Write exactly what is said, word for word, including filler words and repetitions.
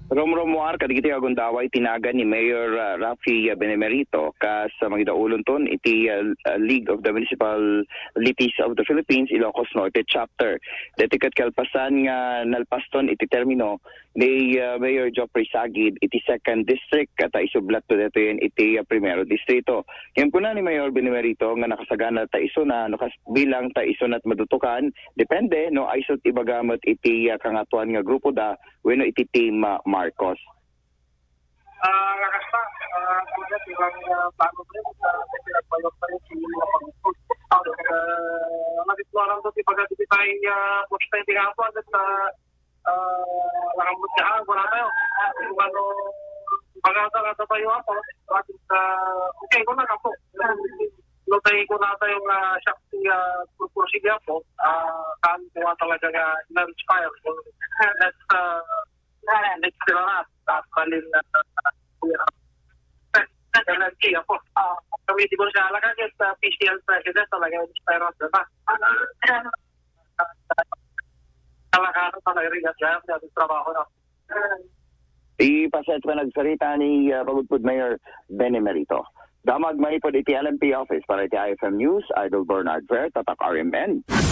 Rumrumuar kadagiti agundaway ti nagan ni Mayor, ah, Raffy, ah, Benemerito kas, ah, mangidaulonton iti, ah, ah, League of the Municipalities of the Philippines, Ilocos Norte Chapter. Deti ket kalpasan nga nalpaston iti termino ni, ah, Mayor Geoffrey Sagid iti Second District, ket, ah, isublatto detoyen iti, ah, Primero Distrito. Ngem kuna ni Mayor Benemerito nga nakasagana ta isuna, no, kas-, bilang ta isuna ti madutukan, depende, no, ayso ti ibaga met iti, ah, kangatoan nga grupo da, wenno iti Team, ah, Marcos. Ah, kakasta, ah, kuya, bilang, ah, plano pa rin, ah, kasi nagpayo pa rin si mga pangutod. Ah, nagitloran to, di ba, kasi tayo, ah, push tayo, di nga po, agad sa, ah, nakambot ka, ah, wala tayo. Ah, kung ano, baga talaga tayo, ah, parang, ah, okay, kung ano po. No, tayo, kung na tayo, ah, siya, si, ah, Purpur Sigapo, ah, kan, kuha talaga nga, na-inspire. That's, ah, Next na, ah, balin na, ah, kuya. Energy ako. Ah, kami di ko siya alaga, just, ah, P C L president, talaga inspire ako, diba? Talaga, ano, talaga rin, ah, dyan, dyan, trabaho na. Ipasat pa nagsarita ni, ah, Pagudpud Mayor Benemerito. Damag manipod iti L M P office para iti I F M News, Idol Bernard Ver, Tatak R M N.